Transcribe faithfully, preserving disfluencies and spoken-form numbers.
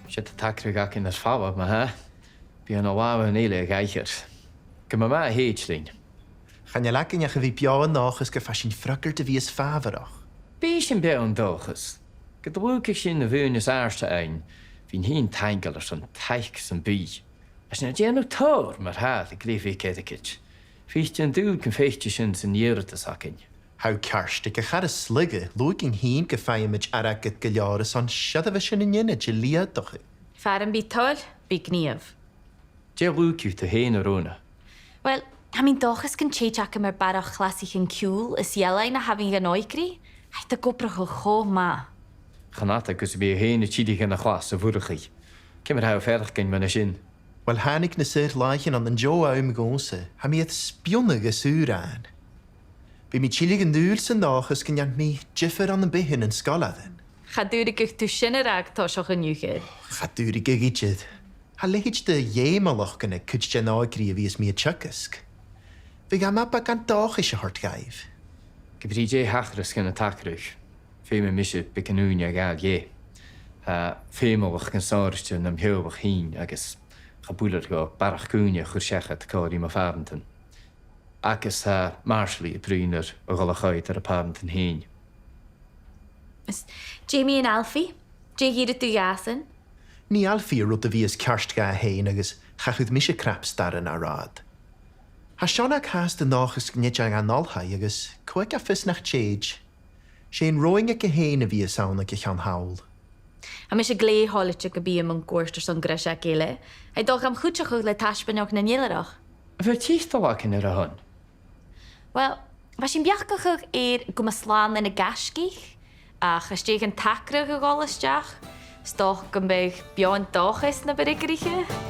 'S e an tagradh againn air falbh, ma-thà. Bidh an làmh eile a dh'aithghearr. Gum bi math a thèid leinn. Chan eil againn ach a bhith beò an dòchas gum faigh sinn freagairt a bhios fàbharach. Bidh sinn beò an dòchas. Gun do shlaodadh sinn na bhuain as àirde ann, bhithinn fhìn taingeil airson taic sam bith. Is na dèanamh tòrr mar-thà, a' gleidheadh airgid. Feuch an dùil gum faighte sinn san iarrtas againn. Tha thu ceart, aig a' char as lugha, luaidh sinn fhìn gum faigheamaid airgead gu leòr airson seirbheisean an duine a leudachadh. Far am bi toil, bidh gnìomh. Dè luaidh thu fhèin, a Rona? Uill, tha mi an dòchas gun tèid agam air barrachd chlasaichean ciùil is ealain a thabhann dhan òigridh. Tha iad ag obrachadh cho math. Chan fhada gus am bi thu fhèin a' tilleadh dhan a' chlas a bhuannachadh. Ciamar a tha thu a' faireachdainn mun a sin? Uill, thàinig na saor-làithean ann an deagh àm dhòmhsa. Tha mi air spionnadh às ùr ann. Bidh mi a' tilleadh dhan ùir san dòchas gun dèan mi diofar ann am beatha nan sgoilearan. Cha d' fhuair thu sin a ràdh toiseach an iuchair. Cha d' fhuair thu idir. Tha leithid de dh'fheumalachdan aig cuid den òigridh a bhios mi a' teagasg. Bhiodh e math beagan dòchais a thoirt dhaibh. Ge brith dè thachras dhan an tagradh, feumaidh mise beagan ùine a ghabhail dheth. Tha feumalachdan sònraichte nam theaghlach fhìn agus cha b' urrainn dhomh barrachd ùine a chur seachad còmhla ri mo phàrantan. Agus tha Marsaili a' bruidhinn air a dhol a choimhead air a pàrantan fhèin. Is dè mu dheidhinn Alfie? Dè dh'iarradh tu dhàsan? Nì Alfie an rud a bhios ceart dha fhèin agus cha chuir mise cnap-starra na rathad. Tha Seonag fhathast an dòchas gun tèid e dhan oilthigh agus cò aig a tha fios nach tèid. 'S e an roghainn aige fhèin a bhios ann aig a' cheann thall. Tha mise glè thoilichte gum bi e mun cuairt airson greiseag eile. Tha e dol gam chuideachadh le taisbeanadh nan eilthireach. A bheil tiotal againn air a shon? Uill, bha sinn a' beachdachadh air gu math slàn leis na gaisgich, ach às dèidh an tagradh a dhol a-steach, 's dòcha gum biodh beò an dòchas na bu fhreagarraiche.